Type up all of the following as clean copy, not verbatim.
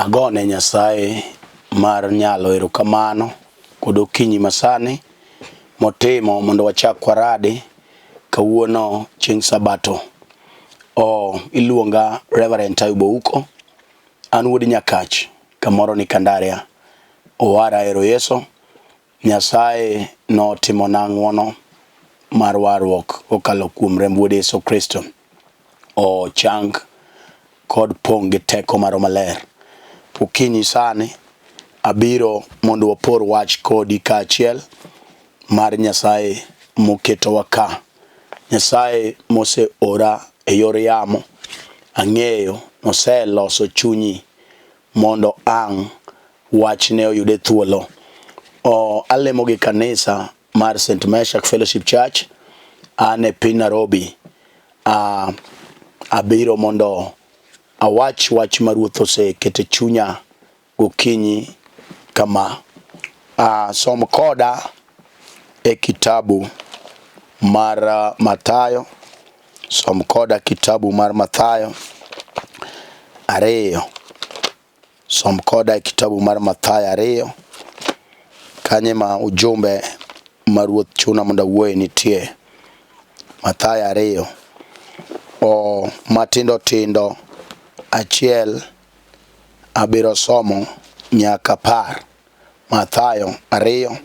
Agone Nyasaye mar nyalo erokamano kod okinyi masani motimo mondo wachak waradi kawuono chieng' Sabato. O iluonga Reverend Ayub Ouko, an wuod Nyakach kamoro ni Kandaria. Owara ero Yeso, Nyasaye notimona ng'wono mar warruok kokalo kuom remb wuode Yesu Kristo. Ochang kod pong' gi teko mar Roho Maler. Okinyi sani abiro mondo wapor wach kodi kaachiel mar Nyasaye moketowa ka. Nyasaye moseora e yor yamo, ang'eyo noseloso chunyi mondo ang' wachne oyude thuolo. O, alemo gi kanisa mar St. Meshak Fellowship Church, an e piny Nairobi. A, abiro mondo awach wach ma Ruoth oseketo e chunya gokinyi kama. A, som koda e kitabu mar Mathayo, som koda kitabu mar Mathayo 2. Som koda e kitabu mar Mathayo 2, kanye ma ujumbe ma Ruoth chuna mondo awuoye nitie. Mathayo 2, o matindo tindo 1 abiro somo nyaka 10. Mathayo 2,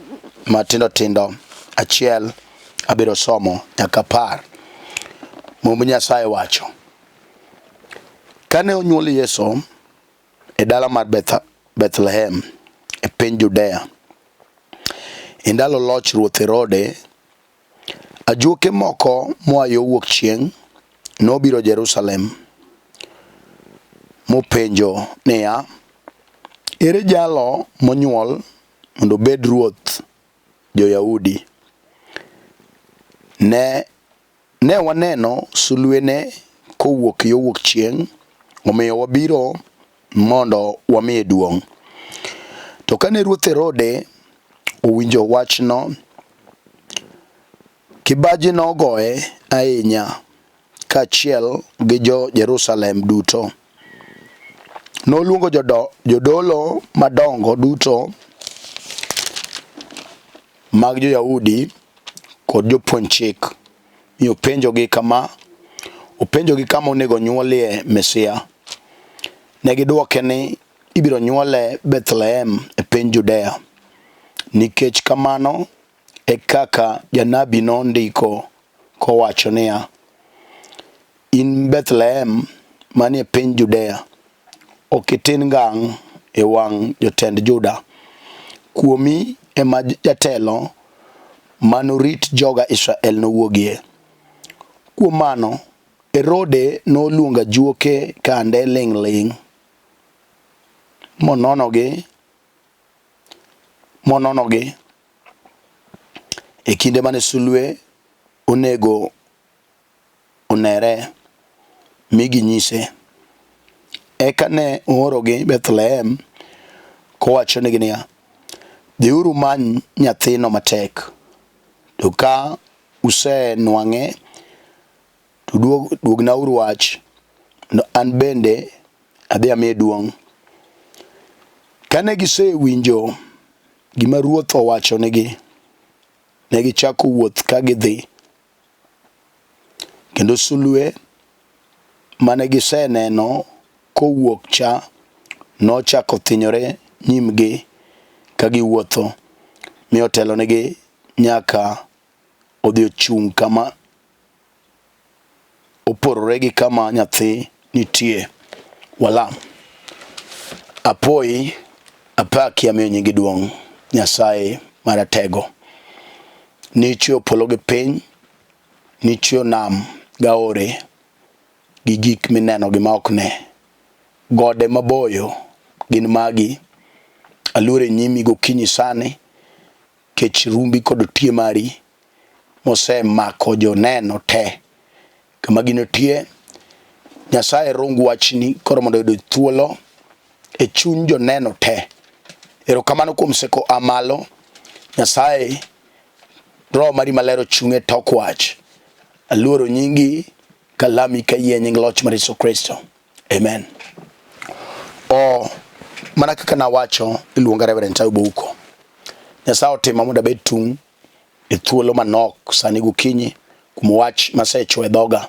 matindo tindo 1 abiro somo nyaka 10. Mumb Nyasaye wacho, Kane onyuol Yesu e dala mar Bethlehem e piny Judea, e ndalo loch ruoth Herode, ajuoke moko moa yo wuok chieng' nobiro Jerusalem mopenjo niya, Ere jalo monyuol mondo obed ruoth jo-Yahudi? Ne waneno sulwene kowuok yo wuok chieng', omiyo wabiro mondo wamiye duong'. To kane ruoth Herode owinjo wachno, kibaji nogoye ahinya, kaachiel gi jo-Jerusalem duto. Noluongo jodolo madongo duto mag jo-Yahudi kod jopuonj chik, mi openjogi kama, openjogi kama onego nyuolie Mesia. Ne gidwoke ni ibiro nyuole Bethlehem e piny Judea, nikech kamano e kaka janabi nondiko kowacho niya, In Bethlehem manie piny Judea, ok itin ngang' e wang' jotend Juda. Kuomi ema jatelo manorit joga Israel nowuogie. Kuom mano, Herode noluongo ajuoke kande ling' ling' mononogi e kinde mane sulwe onego onere mi ginyise. Eka ne oorogi Bethlehem kowachonegi niya, Dhiuru umany nyathino matek, to ka usenwang'e to duognauru wach mondo an bende adhi amiye duong'. Kane gisewinjo gima ruoth owachonegi, ne gichako wuoth ka gidhi. Kendo sulwe mane giseneno kowuok cha nochako thinyore nyimgi ka giwuotho, mi otelonegi nyaka odhi ochung' kama oporore gi kama nyathi nitie. Walam. Apoyi, apaki, amiyo nyingi duong', Nyasaye Maratego. Nichweyo polo gi piny, nichweyo nam gaore gi gik mineno gi ma ok ne. Gode maboyo gin magi, aluor e nyimi gokinyi sani, kech rumbi kod otie mari mosemako joneno te kama ginotie. Nyasaye rung wachni koro mondo oyud thuolo e chuny joneno te. Erokamano kuom seko a malo. Nyasaye, Roho mari maler ochung' e tok wach. Aluoro nyingi kalami kayie nying loch mar Yesu Kristo. Amen. O Mana kaka nawacho, iluonga Reverend Tayo Bouko. Nyasaye otima mondo abed tung' e thuolo manok sani gokinyi kuom wach masecho e dhoga.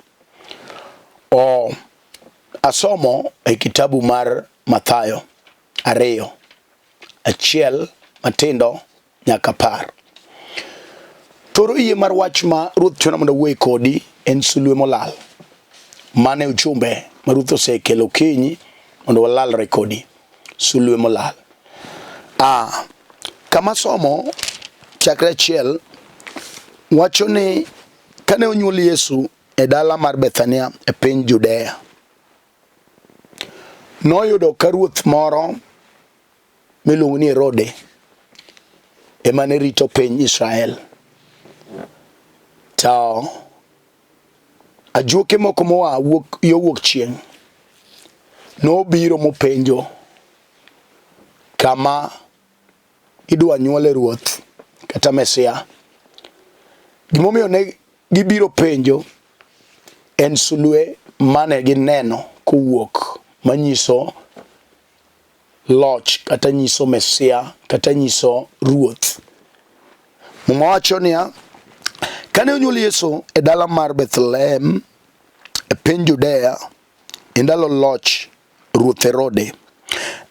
O asomo e kitabu mar Mathayo ariyo achiel matindo nyaka par. Toro yie mar wach ma Ruoth chuna mondo awuoye kodi en sulwe molal. Mano e ujumbe ma Ruoth osekelo okinyi mondo walalre kodi. Sulwe molal. Ah, kama somo chakre achiel wacho ni kane onyuol Yesu e dala mar Bethania e piny Judea, noyudo ka ruoth moro miluongo ni Herode ema ne rito piny Israel. To ajuoke moko moa wuok yo wuok chieng' nobiro mopenjo kama idwa nyuole ruoth kata Mesia. Gimomiyo ne gibiro penjo en sulwe mane gineno kowuok manyiso loch kata nyiso Mesia kata nyiso ruoth. Muma wacho niya, kane onyuol Yesu e dala mar Bethlehem e piny Judea e ndalo loch ruoth Herode,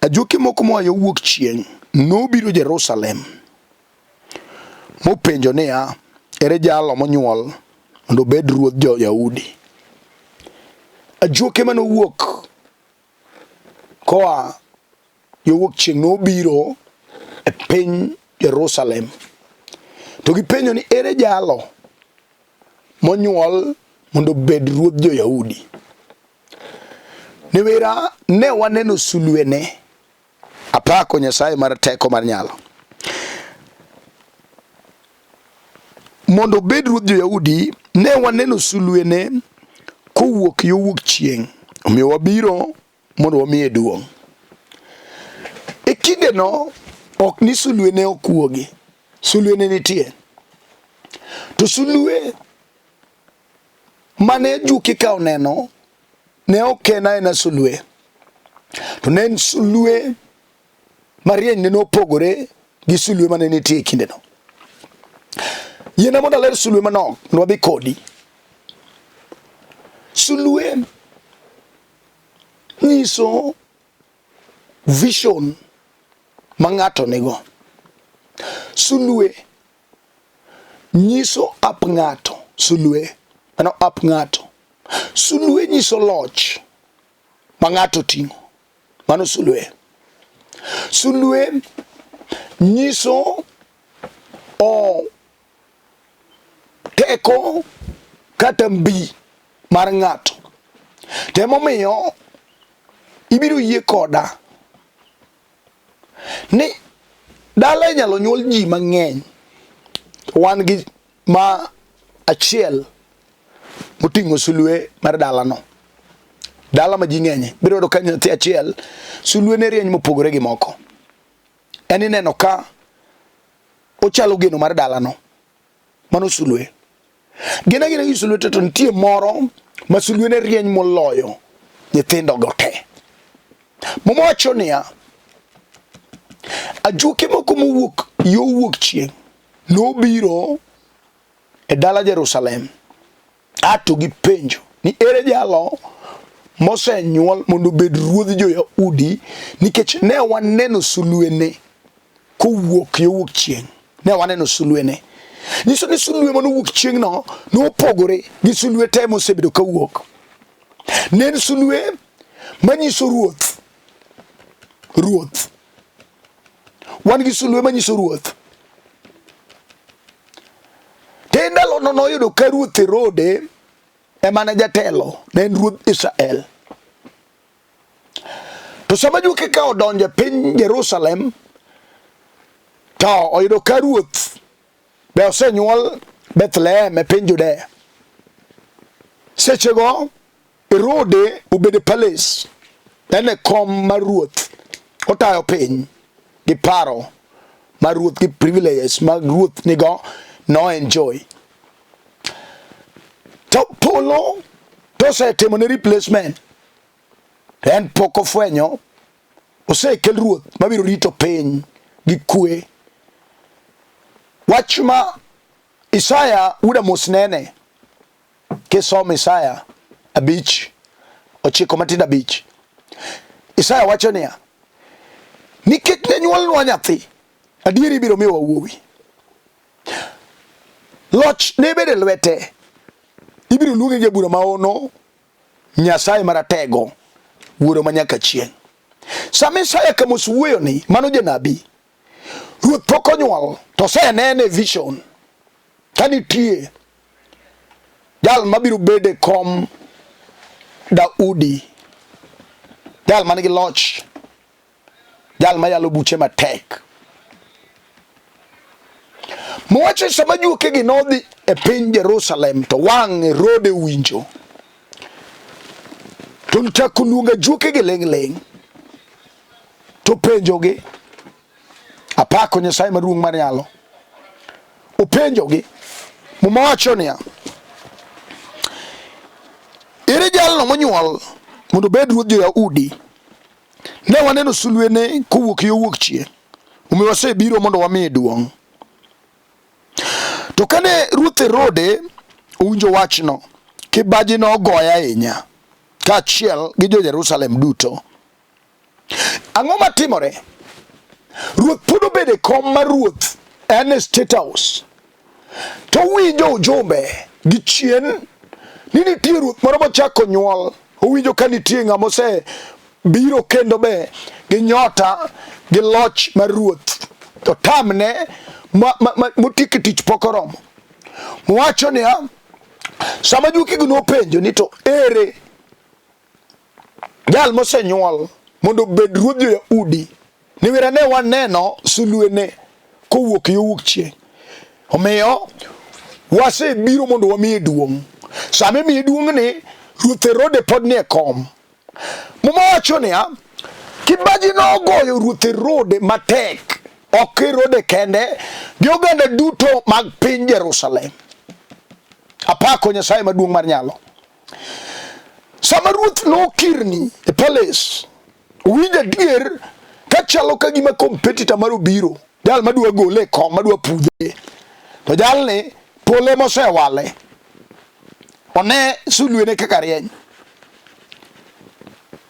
ajuoke moko moa yo wuok chieng' nobiro Jerusalem mopenjo niya, ere jalo monyuol mondo obed ruodh jo-Yahudi? Ajuoke mane owuok koa yo wuok chieng' nobiro e piny Jerusalem to gipenjo ni ere jalo monyuol mondo obed ruodh jo-Yahudi. Niwira ne waneno sulwene. Apako Nyasaye mar teko mar nyalo. Mondo obed ruodh jo-Yahudi, ne waneno sulwene kowuok yo wuok chieng', omiyo wabiro mondo wamiye duong'. E kindeno ok ni sulwe ne ok wuogi, sulwe ne nitie. To sulwe mane juki ka oneno ne ok en aena sulwe, to ne en sulwe marieny ne nopogore gi sulwe mane nitie e kindeno. Yiena mondo aler sulwe manok mondo wadhi kodi. Sulwe nyiso vision ma ng'ato nigo. Sulwe nyiso ap ng'ato. Sulwe mano ap ng'ato. Sulwe nyiso loch ma ng'ato oting'o. Mano sulwe. Sulwe nyiso o teko kata mbi mar ng'ato. To emomiyo ibiro yie koda ni dala inyalo nyuol ji mang'eny to wan gi ma achiel moting'o sulwe mar dalano. Dala ma ji ng'enye, biro yudo ka nyathi achiel sulwe ne rieny mopogore gi moko. En ineno ka ochalo geno mar dalano. Mano sulwe. Gin agina gi sulwe to nitie moro ma sulwe ne rieny moloyo nyithindogo te. Muma wacho niya, ajuoke moko mowuok yo wuok chieng' nobiro e dala Jerusalem ato gipenjo ni ere jalo mosenyuol mondo obed ruodh jo-Yahudi nikech ne waneno sulwene kowuok yo wuok chieng'. Ne waneno sulwene. Nyiso ni sulwe mane owuok chieng'no nopogore gi sulwe te mosebedo kawuok. Ne en sulwe manyiso ruoth. Ruoth. Wan gi sulwe manyiso ruoth. To e ndalono noyudo ka ruoth Herode ema ne jatelo, ne en ruodh Israel. To sama juoke ka odonjo e piny Jerusalem, to oyudo ka ruoth be osenyuol Bethlehem e piny Judea. Sechego Herode obedo e palace, en e kom mar ruoth, otayo piny gi paro mar ruoth gi privileges mag ruoth nigo no enjoy. To polo to osetimo ne replacement, to en pok ofwenyo Osekel ruoth mabiro rito piny gi kwe. Wach ma Isaya wuod Amos nene kisomo Isaya 5 9 matindo 5. Isaya wacho niya, nikech ne nyuolnwa nyathi, adier ibiro miwa wuowi. Loch ne bed e lwete, ibiro luonge gi bura maono, Nyasaye maratego, wuoro ma nyaka chieng'. Sama Isaya Kamos wuoyo ni, mano janabi, ruoth pok onyuol to osenene e vision ka nitie jal mabiro bedo e kom Daudi, jal man gi loch, jal mayalo buche matek. Mowacho sama juokegi nodhi e piny Jerusalem to wang' Herode winjo to chako luongo ajuokegi ling' ling' to penjogi. Apako Nyasaye maduong' mar nyalo. Openjogi. Muma wacho niya, ere jalno monyuol mondo obed ruodh jo-Yahudi? Ne waneno sulwene kowuok yo wuok chieng', omiyo wasebiro mondo wamiye duong'. To kane ruoth Herode owinjo wachno, kibaji nogoye ahinya, kaachiel gi jo-Jerusalem duto. Ang'o matimore? Ruoth pod obedo e kom mar ruoth, en e State House. To owinjo ujumbe gi chien ni nitie ruoth moro mochako nyuol. Owinjo ka nitie ng'ama ose biro kendo be gi nyota gi loch mar ruoth. To tamne motiek tich pok oromo. Mowacho niya, sama juokigi nopenjo ni to ere jal mosenyuol mondo obed ruodh jo-Yahudi, niwira ne waneno sulwene kowuok yo wuok chieng'. Omiyo wasebiro mondo wamiye duong'. Sama imiye duong'ni, ruoth Herode pod nie kom. Muma wacho niya, kibaji nogoyo ruoth Herode matek, ok Herode kende, gi oganda duto mag piny Jerusalem. Apako Nyasaye maduong' mar nyalo. Sama ruoth nokirni e palace, owinjo adier ka chalo ka gima competitor mar obiro, jal madwa gole e kom, madwa pudhe. To jalni pole mosewale. One sulwene kaka rieny.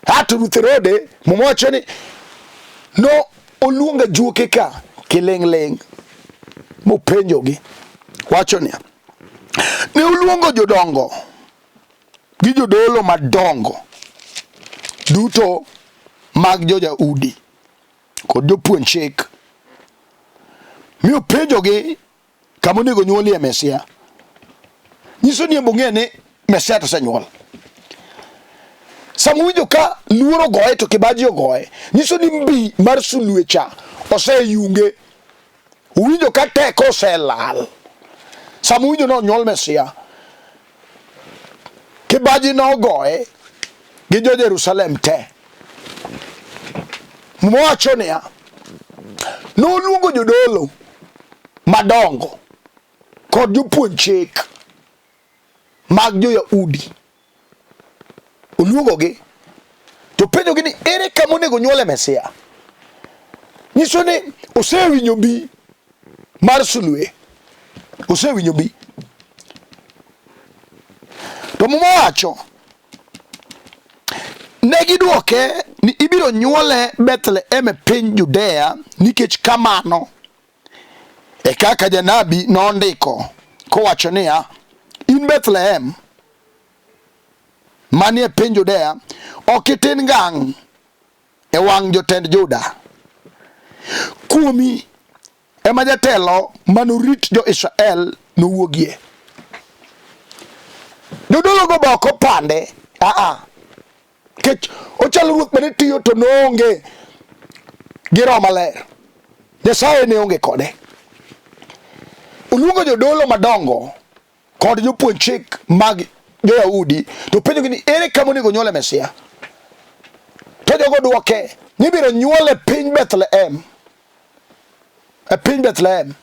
Ato ruoth Herode, Muma wacho ni no oluongo ajuoke ka kiling'ling' mopenjogi wacho niya, Ne oluongo jodongo gi jodolo madongo duto mag jo-Yahudi kod jopuonj chik, mi openjogi kama onego nyuolie Mesia. Nyiso ni ong'e ni Mesia to osenyuol. Sama owinjo ka luoro ogoye to kibaji ogoye, nyiso ni mbi mar sulwe cha oseyunge. Uwinjo ka teko oselal. Sama uwinjo ni onyuol Mesia, kibaji nogoye gi jo Jerusalem te. Muma wacho niya, noluongo jodolo madongo kod jopuonj chik mag jo-Yahudi oluongogi to penjogi ni ere kama onego nyuole Mesia. Nyiso ni osewinjo mbi mar sulwe, osewinjo mbi. To Muma wacho ne gidwoke ni ibiro nyuole Bethlehem e piny Judea nikech kamano e kaka janabi nondiko kowacho niya, in Bethlehem manie piny Judea, ok itin ngang' e wang' jotend Juda. Kuomi ema jatelo manorit jo-Israel nowuogie. Jodologo be ok opande, aa, nikech ochalo ruoth mane tiyo to noonge gi Roho Maler. Nyasaye ne onge kode. Oluongo jodolo madongo kod jopuonj chik mag jo-Yahudi to penjogi ni ere kama onego nyuole Mesia? To jogo dwoke ni ibiro nyuole piny Bethlehem. E piny Bethlehem.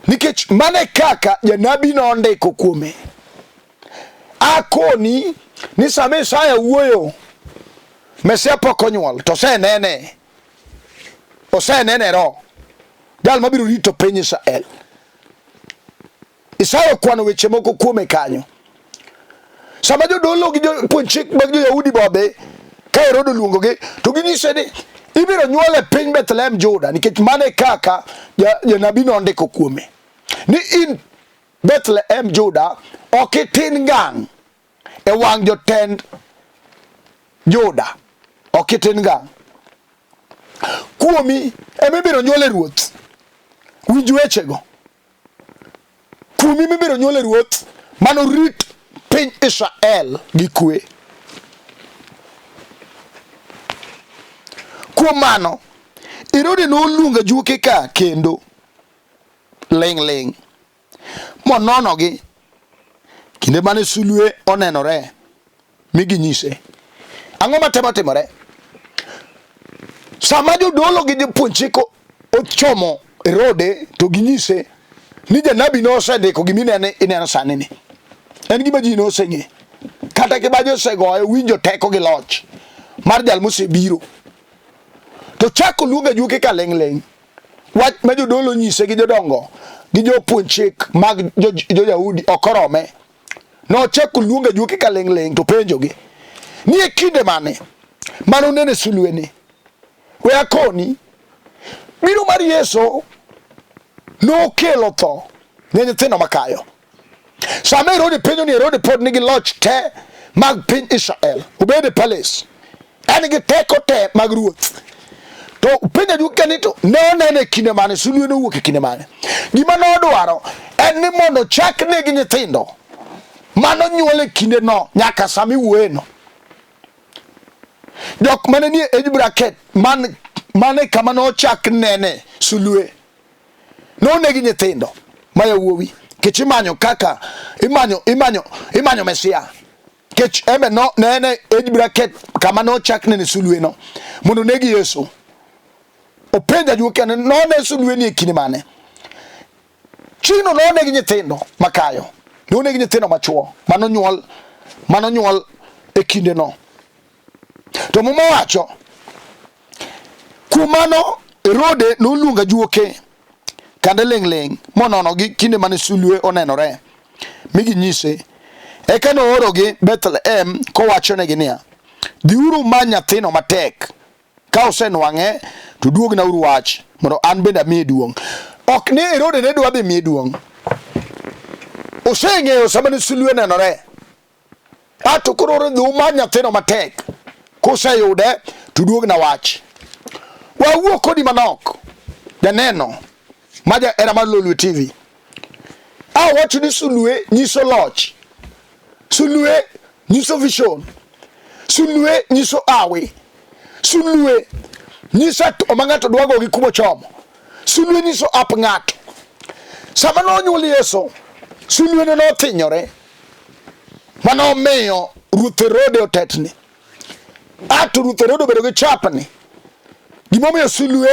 Nikech mano e kaka janabi nondiko kuome. Akoni ni sama Isaya wuoyo Mesia pok onyuol to osenene. Osenene roho. Jal mabiro rito piny Israel. Isaya okwano weche moko kuome kanyo. Sama jodolo gi jopuonj chik mag jo-Yahudi bodhi ka Herode oluongogi to ginyise ni ibiro nyuol e piny Bethlehem Juda nikech mano e kaka janabi nondiko kuome ni in Bethlehem Juda ok itin ngang' e wang' jotend Juda ok itin ngang' kuomi ema ibiro nyuole ruoth. Winj wechego. Kuomi mibiro nyuole ruoth manorit piny Israel gi kwe. Kuom mano, Herode noluongo ajuoke ka kendo ling' ling' mononogi kinde mane sulwe onenore mi ginyise. Ang'o matemo timore? Sama jodolo gi jopuonj chik ochomo Herode to ginyise ni janabi nosendiko gima ineno ineno sani ni. En gima ji noseng'e. Kata kibaji osegoye winjo teko gi loch mar jal mosebiro. To chako luongo ajuoke ka ling' ling'. Wach ma jodolo nyise gi jodongo gi jopuonj chik mag jo-Yahudi ok orome. Nochako luongo ajuoke ka ling' ling' to penjogi ni e kinde mane mane unene sulweni? We akoni, biro mar Yesu nokelo tho ne nyithindo makayo. Sama Herode penjo ni Herode pod nigi loch te mag piny Israel, obed e palace, en gi teko te mag ruoth. To penjo ajuoke ni to ne onene e kinde mane, sulwe nowuok e kinde mane? Gima nodwaro en ni mondo chak negi nyithindo manonyuol e kindeno nyaka sama iwuoyeno. Jok mane nie age bracket man mane kama nochak nene sulwe nonegi nyithindo ma yawuowi kech imanyo kaka imanyo imanyo imanyo Mesia kech embe no ne en age bracket kama nochak nene sulwe no mondo negi Yesu. Openjo ajuoke ni none sulwe ni e kinde mane? Chieng'no noneg nyithindo makayo, noneg nyithindo machuo manonyuol manonyuol e kindeno. To Muma wacho, kuom mano Herode noluongo ajuoke kande ling' ling' mononogi kinde mane sulwe onenore mi ginyise. Eka noorogi Bethlehem kowachonegi niya, dhiuru umany nyathino matek Ka usenwang'e to duognauru wach mondo an bende amiye duong'. Ok ni Herode ne dwa dhi miye duong'. Oseng'eyo sama ne sulwe nenore. A to koro dhi umany nyathino matek. Kuseyude to duogna wach. Wawuo kodi manok. Janeno ma jahera mar Lolwe TV. Awacho ni sulwe nyiso loch. Sulwe nyiso vision. Sulwe nyiso awi. Sulwe nyiso ma ng'ato dwa go gi kuma ochomo. Sulwe nyiso ap ng'ato. Sama nonyuol Yesu, sulwe ne nothinyore mane omiyo Ruoth Herode otetni. A to Ruoth Herode obedo gi chapni. Gimomiyo sulwe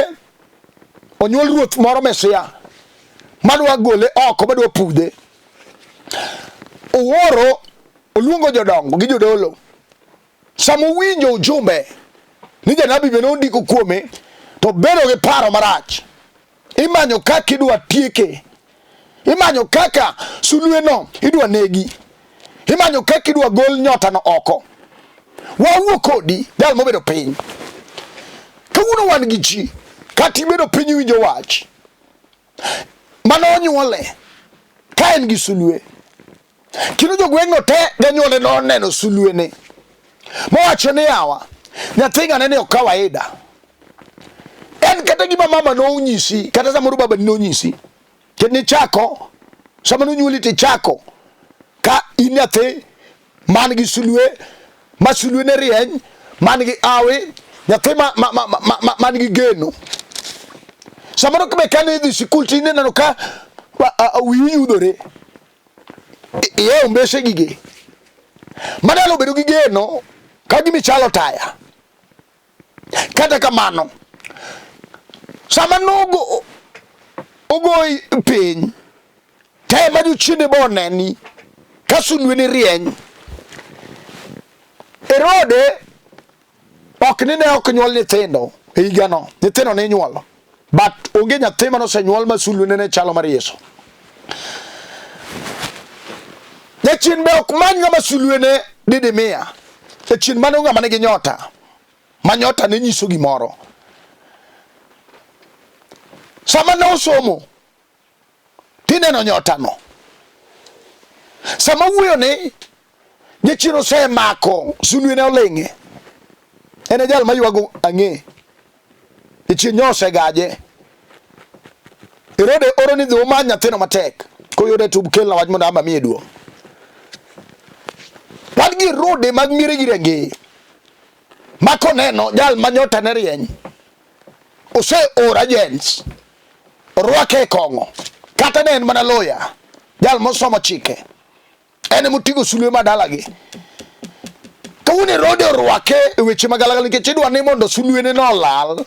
onyuol ruoth moro Mesia madwa gole oko madwa pudhe. Owuoro oluongo jodongo gi jodolo. Sama owinjo ujumbe ni janabi be nondiko kuome to bedo gi paro marach. Imanyo kaka idwa tieke. Imanyo kaka sulweno idwa negi. Imanyo kaka idwa gol nyotano oko. Wawuo kodi jal mobedo piny. Kawuono wan gi ji kata ibedo piny iwinjo wach mane onyuole ka en gi sulwe. Kendo jogweng'no te janyuolne noneno sulwene mowacho ni yawa nyathi ng'ane ni ok kawaida. En kata gima mama nonyisi kata samoro babani nonyisi kendo nichako sama nonyuoli tichako ka in nyathi man gi sulwe ma sulwe ne rieny man gi awi nyathi ma, ma, ma, ma, ma, man gi geno samoro be kane idhi sikul to ineno ka wiyi yudore iyewo mbese gigi manyalo bedo gi geno ka gima ichalo taya Kata kamano, sama nogo ogoyi piny, te ma jochiende bo oneni ka sulweni rieny. Herode Ok ni ne ok nyuol nyithindo e higano, nyithindo ne inyuolo. But onge nyathi mane osenyuol ma sulwene ne chalo mar Yesu. Jachien be ok many ng'ama sulwene didimia. Jachien mano ng'ama nigi nyota, ma nyota ne nyiso gimoro. Sama ne osomo, tineno nyotano. Sama wuoyo ni jachien osemako sulwene oling'e, en e jal maywago ang'e. Jachien nyo osegaje. Herode oro ni dhi umany nyathino matek. Koyude to ukelna wach mondo ama miye duong'. Wan gi Herode mag miere gi rangeye. Ma koneno jal ma nyota ne rieny, oseoro agents orwake e kong'o. Kata ne en mana lawyer, jal mosomo chike. En ema oting'o sulwe ma dalagi. Kawuono Herode orwake e weche magalagala nikech idwa ni mondo sulwene no olal.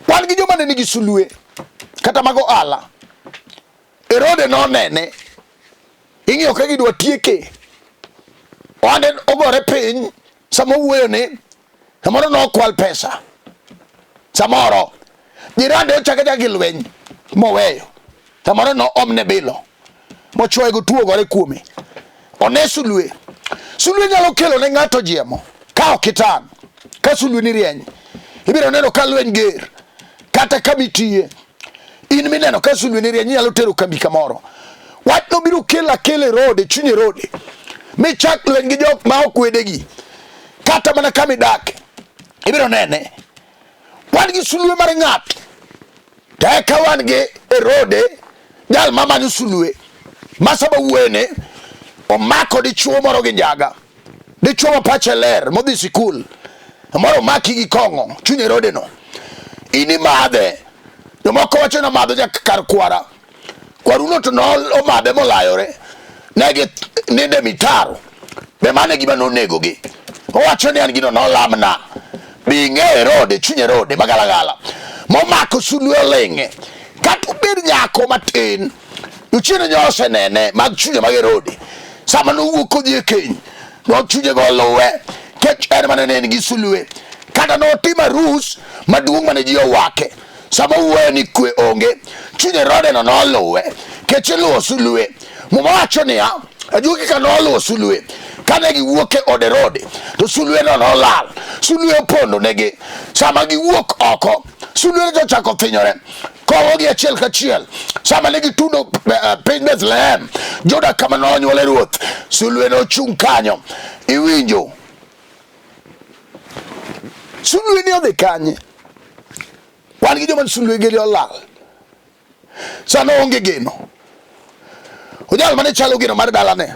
Wan gi joma ne nigi sulwe kata mag ohala. Herode nonene, ing'iyo ka gidwa tieke. Ohande ogore piny sama owuoyo ni samoro nokwal pesa. Samoro jirande ochako achaka gi lweny moweyo. Samoro noomne bilo mochwoye go tuo ogore kuome. One sulwe. Sulwe nyalo kelo ne ng'ato jiemo ka ok itang'. Ka sulwe ni rieny, ibiro neno ka lweny ger kata kama itiye. In mineno ka sulwe ni rieny inyalo tero kambi kamoro. Wachno biro kelo akela Herode, chuny Herode, michak lweny gi jok ma ok wedegi kata mana kama idake. Ibiro nene. Wan gi sulwe mar ng'ato to eka wan gi Herode jal mamanyo sulwe ma sama wuoyene omako dichuo moro gi njaga dichuo ma pache ler modhi sikul moro omaki gi kong'o chuny Herode no in imadhe jomoko wacho ni omadho nyaka kar kwara kwaruno to nomadhe molayore ne gi ninde mitaro be mano e gima nonegogi owacho ni an gino nolamna bi ing'e Herode chuny Herode magalagala momako sulwe oling'e kata obed nyako matin jochiende nyo osenene mag chunye mag Herode sama nowuok kodhi e keny nochunyego oluwe kech en mane ne en gi sulwe kata notimo arus maduong' mane ji owake sama owuoyo ni kwe onge chuny Herode no noluwe kech iluwo sulwe muma wacho niya ajuogi ka noluwo sulwe kane giwuok e od Herode to sulwe no nolal sulwe opondo negi sama giwuok oko sulwe no ochako thinyore kowogi achiel kachiel sama ne gitundo eh, piny Bethlehem Juda kama nonyuole ruoth sulwe nochung' kanyo iwinjo sulwe ni odhi kanye wan gi joma sulwe gi olal sano onge geno ojal mane chalo geno mar dalane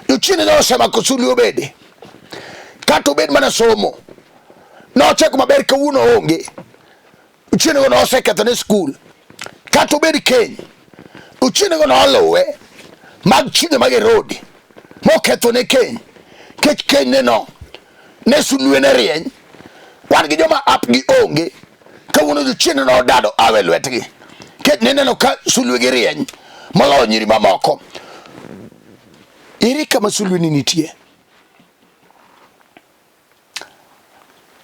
jochiende ne osemako sulwe obede kata obed mana somo nochako maber kawuono onge Ochieng'go nosekethone skul kata obed keny. Ochieng'go noluwe mag chunye mag Herode mokethone keny kech kenyne no ne sulwe ne rieny. Wan gi joma ap gi onge kawuono jochiende nodado awe lwetgi kech ne neno ka sulwe gi rieny moloyo nyiri mamoko. Ere kama sulwe ni nitie?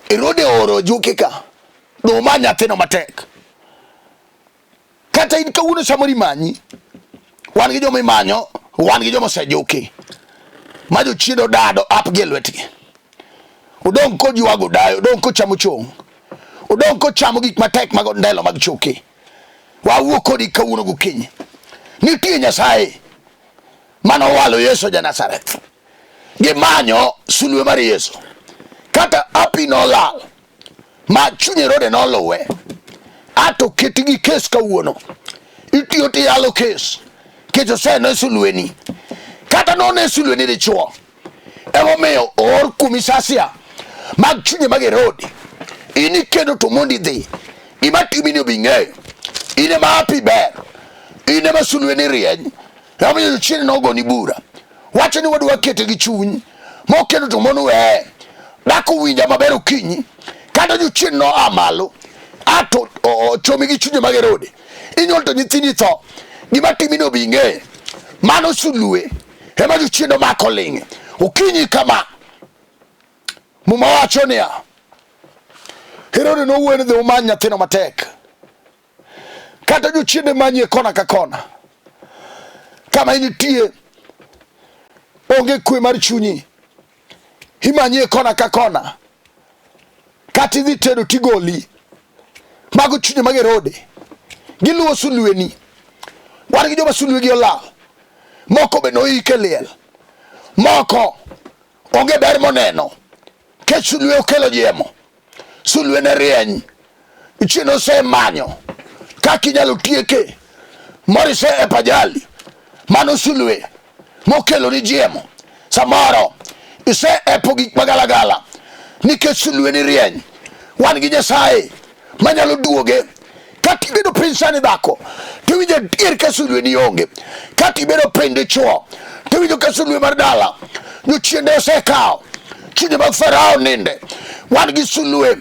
Herode ooro ojuki ka duma nyathino matek kata in kawuono samoro imanyi wan gi joma imanyo wan gi joma osejuki ma jochiende odado ap gi e lwetgi odong' koywago dayo odong' kochamo chong odong' kochamo gik matek mag ndelo mag choke wawuo kodi kawuono gokinyi nitie nyasaye manowalo yesu ja nazareth Gimanyo sulwe mar Yesu. Kata api nolal ma chuny Herode noluwe. Ato ketgi kes kawuono. Itiyo tiyalo kes. Kech osene sulweni. Kata none sulweni dichuo. Emomiyo oor kuomi sasia mag chunye mag Herode. In ikendo to mondi idhi. Gima timi ni obi ng'eyo. In ema api ber. In ema sulweni rieny. Emomiyo jochiende nogoni bura. Wacho ni wadwa kete gi chuny mokendo to mon weye. Dhako winja maber okinyi kata jochien noa malo ato ochomi gi chunye mag Herode. Inyuol to nyithindi tho. Gima timi no bi ing'eyo. Mano sulwe ema jochien omako ling'e. Okinyi kama. Muma wacho niya, Herode nowuoyo ni dhi umany nyathino matek. Kata jochiende manyi e kona ka kona. Kama initie onge kwe mar chunyi. Imanyi e kona ka kona. Kata idhi tedo tigoli. Mago chunye mag Herode. Giluwo sulweni. Wan gi joma sulwegi olal. Moko be noik e liel. Moko onge ber moneno. Kech sulwe okelo jiemo. Sulwe ne rieny. Chien osemanyo kaka inyalo tieke. Morise e pajali. Mano sulwe mokelo ni jiemo. Samoro ise epo gik magalagala nikech sulwe ni rieny. Wan gi Nyasaye manyalo duoge. Kata ibedo piny sani dhako tiwinjo adier ka sulwe ni onge. Kata ibedo piny dichuo tiwinjo ka sulwe mar dala jochiende osekawo. Chunje mag Farao ninde. Wan gi sulwe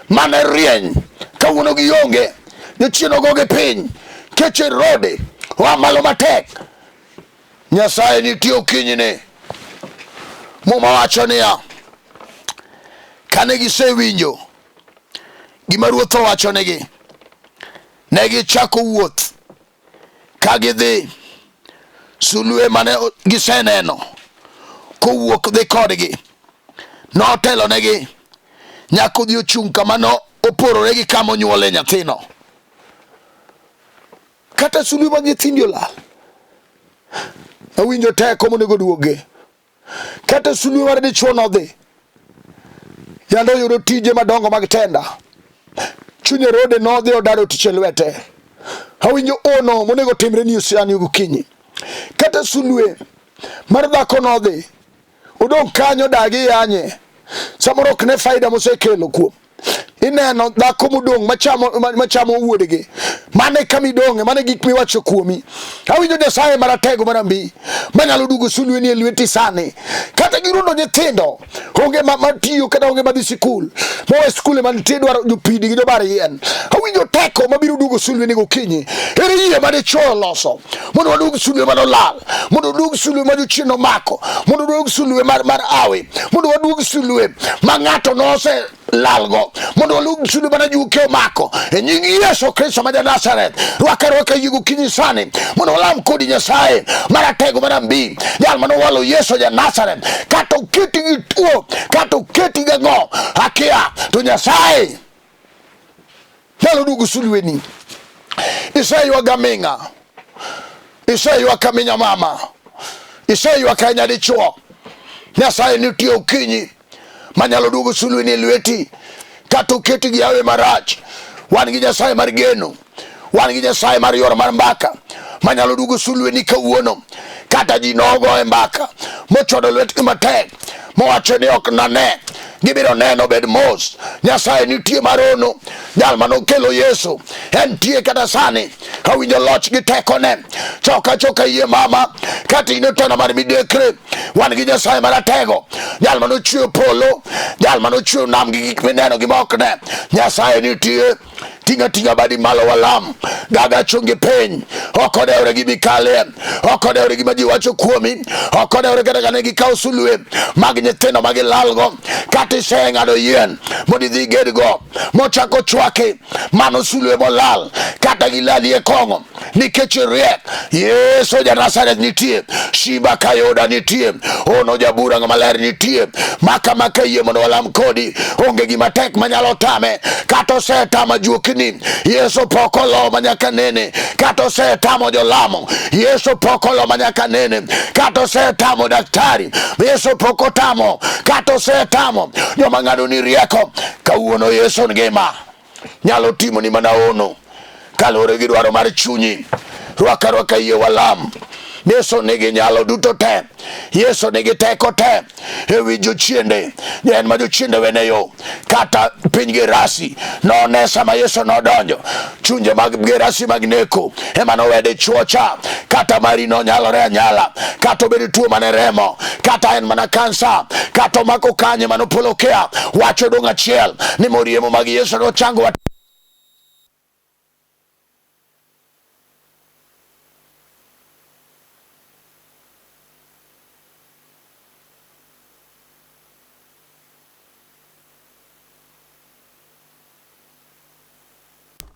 mane rieny kawuono gionge. Jochien ogogi piny. Kech Herode oa malo matek. Nyasaye nitie okinyini. Muma wacho niya, kane gisewinjo gima ruoth owachonegi, ne gichako wuoth ka gidhi sulwe mane giseneno kowuok dhi kodgi notelonegi nyaka odhi ochung' kama no oporore gi kama onyuole nyathino. Kata sulwe mag nyithindi olal, awinjo teko monego duoge. Kata sulwe mar dichwo nodhi, yande oyudo tije madongo mag tenda. Chuny Herode nodhi odaro tich e lwete. Awinjo ono monego timre ni sani gokinyi. Kata sulwe mar dhako nodhi, odong' kanyo dagi yanye. Samoro ok ne faida mosekelo kuom ineno dhako modong' machamo machamo wuodgi mane kama idong'e mane gik miwacho kuomi awinjo nyasaye maratego marambi manyalo dugo sulweni e lweti sani kata girundo nyithindo onge matiyo kata onge madhi sikul mowe skule mantie dwaro jopidi gi jobar yien awinjo teko mabiro duogo sulweni gokinyi ere yie ma dichwo oloso mondo waduog sulwe manolal mondo waduog sulwe ma jochien omako mondo waduog sulwe mar awi mondo waduog sulwe ma ng'ato nose lalgo mondo waluog sulwe mana juke omako e nying Yesu Kristo ma ja-Nazareth. Rwak arwaka yie gokinyi sani mondo walam kodi Nyasaye maratego marambi, jal mane owalo Yesu ja-Nazareth. Kata oketi gi tuo, kata oketi gi ang'o, akia, to Nyasaye nyalo duogo sulweni. Iseywaga ming'a, iseywak aminya mama, iseywak ahinya dichuo. Nyasaye nitie okinyi manyalo duogo sulweni e lweti kata oketi gi awe marach. Wan gi Nyasaye mar geno, wan gi Nyasaye mar yor mar mbaka manyalo duogo sulweni kawuono. Kata ji nogo e mbaka mochodo lwetgi matek mowacho ni ok nane, gibiro neno bed mos. Nyasaye nitie marono, jal manokelo Yesu entie kata sani. Awinjo loch gi tekone. Choka choka yie mama, kata in otona mar midekre, wan gi Nyasaye maratego, jal manochweyo polo, jal manochweyo nam gi gik mineno gi ma ok ne. Nyasaye nitie. Tinga tinga badi malo walam gaga chungi piny ok odewre gi mikalie ok odewre gi ma ji wacho kuomi ok odewre kata kane gikawo sulwe mag nyithindo ma gilalgo kata iseng'ado yien mondo idhi igedgo mochako chwaki mano sulwe molal kata gilalie kong'o nikech riek Yesu ja Nazareth nitie Shiba Kayoda nitie ono jabura ng'ama ler nitie maka maka yie mondo walam kodi onge gima tek manyalo tame kata osetama juokni Yesu pok olo manyaka nene kata osetamo jolamo Yesu pok olo manyaka nene kata osetamo daktari Yesu pok otamo kata osetamo joma ng'ado ni rieko kawuono Yesu ngima nyalo timoni mana ono kaluwore gi dwaro mar chunyi. Rwak arwaka yie walam. Yesu nigi nyalo duto te. Yesu nigi teko te ewi jochiende. En ma jochiende wene yo. Kata piny Gerasi none sama Yesu nodonjo. Chunje mag Gerasi mag neko ema nowede chuocha. Kata mari nonyalore anyala. Kata obed tuo mane remo. Kata en mana kansa. Kata omako kanye manopolo kia. Wach odong' achiel ni moriemo mag Yesu nochango.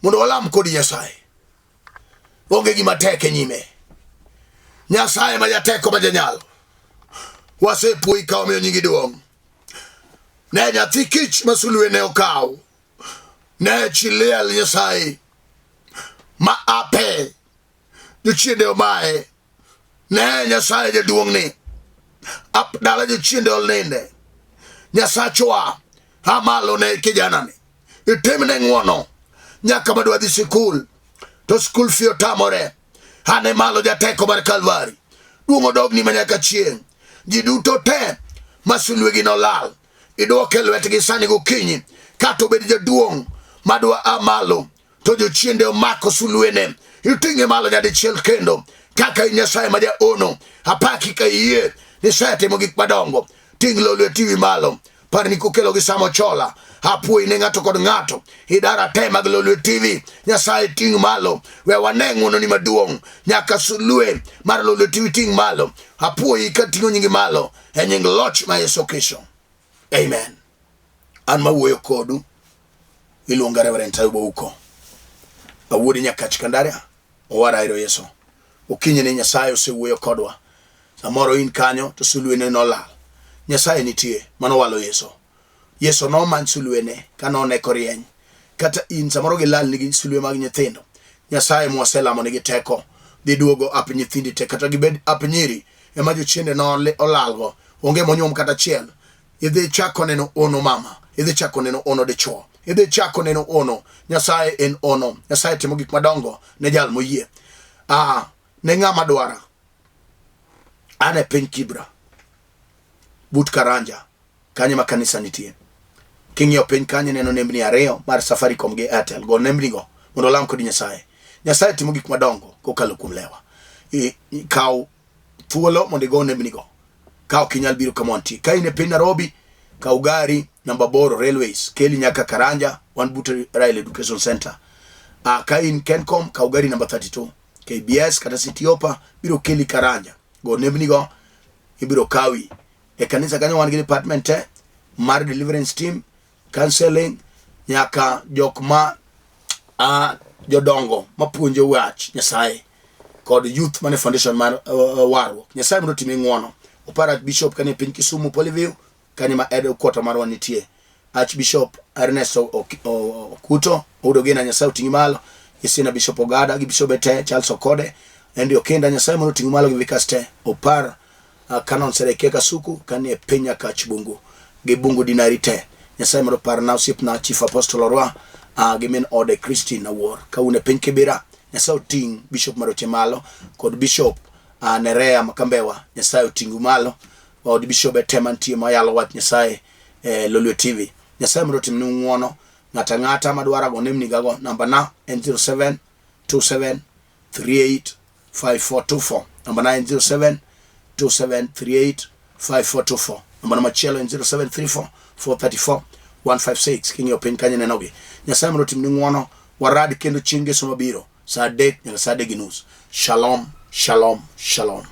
Mondo walam kod Nyasaye. Onge gima tek e nyime. Nyasaye ma jateko ma janyalo. Wasepuoyi ka omiyo nyingi duong'. Ne nyathi kich ma sulwe ne okaw. Ne chi liel Nyasaye ma ape jochiende omaye. Ne Nyasaye jaduong'ni. Ap dala jochiende olninde. Nyasachwa a malo ne kijanani. Itimne ng'wono nyaka madwa dhi sikul to skul fee otamore. Ane malo jateko mar Kalvari. Duong' odogni ma nyaka chieng'. Ji duto te ma sulwegi nolal. Idwoke lwetgi sani gokinyi. Kata obed jaduong' madwa a malo to jochiende omako sulwene iting'e malo nyadichiel kendo kaka in Nyasaye ma jaono apaki ka iyie ni isetimo gik madongo ting' lo lweti wi malo par ni kokelo gi Sam Ochola apuoyi ne ng'ato kod ng'ato idara te mag Lolwe TV Nyasaye ting' malo we wane ng'wononi maduong' nyaka sulwe mar Lolwe TV ting' malo apuoyi ka ting'o nyingi malo e nying loch ma Yesu Kristo amen an mawuoyo kodu iluonga Reverend Taibo Ouko awuod Nyakach Kandaria owara ero Yesu okinyi ni Nyasaye osewuoyo kodwa samoro in kanyo to sulwene nolal Nyasaye nitie mano walo Yesu Yesu nomany sulwene ka none korieny kata in samoro gilal nigi sulwe mag nyithindo Nyasaye mwaselamo nigi teko dhi duogo ap nyithindi te kata gibed ap nyiri ema jochiende nolalgo onge monyuom kata achiel idhi chako neno ono mama idhi chako neno ono dichuo idhi chako neno ono nyasaye en ono nyasaye timo gik madongo ne jal moyie ah, ne ng'ama dwara an e piny kibra but karanja kanyo ma kanisa nitie king'iyo piny kanyo ineno nembni ariyo mar safaricom gi airtel go nembnigo mondo olam kod nyasaye nyasaye timo gik madongo kokalo kuom lewa kaw thuolo mondo igo nembnigo ka ok inyal biro kama wantie. Ka in e piny Nairobi, kaw gari namba 8 Railways keli nyaka Karanja, wan but Rail Education Center. Ka in Kencom, kaw gari namba 32 KBS kata City Hopper biro keli Karanja. Go nembnigo ibiro kawi. E kanisa kanyo wan gi department te mar deliverance team, counseling, nyaka jok ma jodongo mapuonjo wach Nyasaye kod youth mane foundation mar warruok. Nyasaye mondo otimni ng'wono. Opar Archbishop kanie piny Kisumu Polyview kanye ma headquarter marwa nitie. Archbishop Ernest Okuto Oudo Gina Nyasaye oting'i malo. Isina Bishop Ogada gi Bishop te Charles Okode Henry Okinda Nyasaye mondo oting'i malo gi Vikas te. Opar Canon Serekia Kasuku kanie piny Nyakach Bungu gi Bungu Dinari te. Nyasaye mondo oparna osiepna Chief Apostle Orwa gi min ode Christine Awuor. Ka un e piny Kibera, Nyasaye oting' Bishop Maroche malo kod Bishop Nerea Makambewa. Nyasaye oting'u malo od Bishop te mantie mayalo wach Nyasaye e Lolwe TV. Nyasaye mondo otimnu ng'uono. Ng'ata ang'ata madwaro go nembni gago namba na en 07 27 38 5424. Namba na en 07 27 38 5424. Namba na machielo en 0734 434 156. King'iyo piny kanyo inenogi. Nyasaye mondo otimni ng'uono. Warad kendo chieng' ngeso mabiro saa 3 nyaka saa 3:30. Shalom, shalom, shalom.